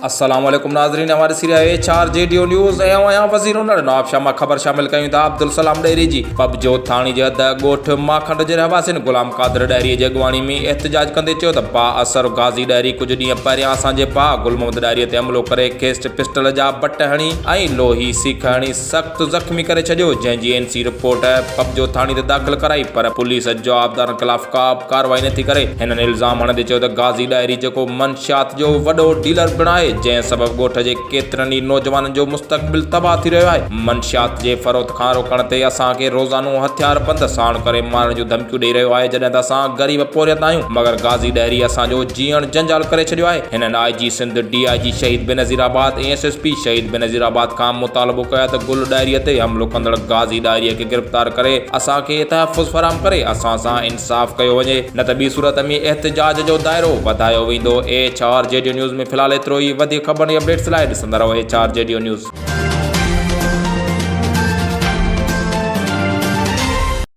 السلام عليڪم ناظرين اوهان ڏسي رهيا آهيو H R G D news ۽ آئون آهيان وزير انڙ نوابشاهه مان خبر شامل ڪيون ٿا عبدالسلام ڏهري جي پٻجو ٿاڻي جي حد ڳوٺ ماکنڊ جي رهواسين غلام قادر ڏهري جي اڳواڻي ۾ احتجاج ڪندي چيو ته با اثر غازي ڏهري ڪجهه ڏينهن پهريان اسان جي ڀاء گل محمد ڏاهري تي حملو ڪري کيس پسٽل جا بٽ هڻي ۽ لوهي سيخ هڻي سخت زخمي ڪري ڇڏيو، جنهن جي اين سي رپورٽ پٻجو ٿاڻي تي داخل ڪرائي پر پوليس جوابدارن خلاف ڪا به ڪارروائي نٿي ڪري. هنن الزام هڻندي چيو ته غازي ڏاهري جيڪو منشيات جو وڏو ڊيلر پڻ آهي، جنهن سبب ڳوٺ جي ڪيترن ئي نوجوانن جو مستقبل تباهه ٿي رهيو آهي، منشيات جي فروخت کان روڪڻ تي اسان کي روزانو هٿياربند ساڻ ڪري مارڻ جون ڌمڪيون ڏئي رهيو آهي، جڏهن ته اسان غريب پورهيت آهيون مگر غازي ڏاهري اسان جو جيئڻ جنجال ڪري ڇڏيو آهي. هنن I G Sindh, D I G Shaheed Benazirabad ۽ S S P Shaheed Benazirabad کان مطالبو ڪيو ته گل ڏاهري تي حملو ڪندڙ غازي ڏاهري کي گرفتار ڪري اسان کي تحفظ فراهم ڪري اسان سان انصاف ڪيو وڃي نه ته ٻي صورت ۾ احتجاج جو دائرو وڌايو ويندو. H R G D news ۾ في الحال ايترو ئي وڌيڪ خبرن ۽ اپڊيٽس لاء ڏسندا رهو H R G D news.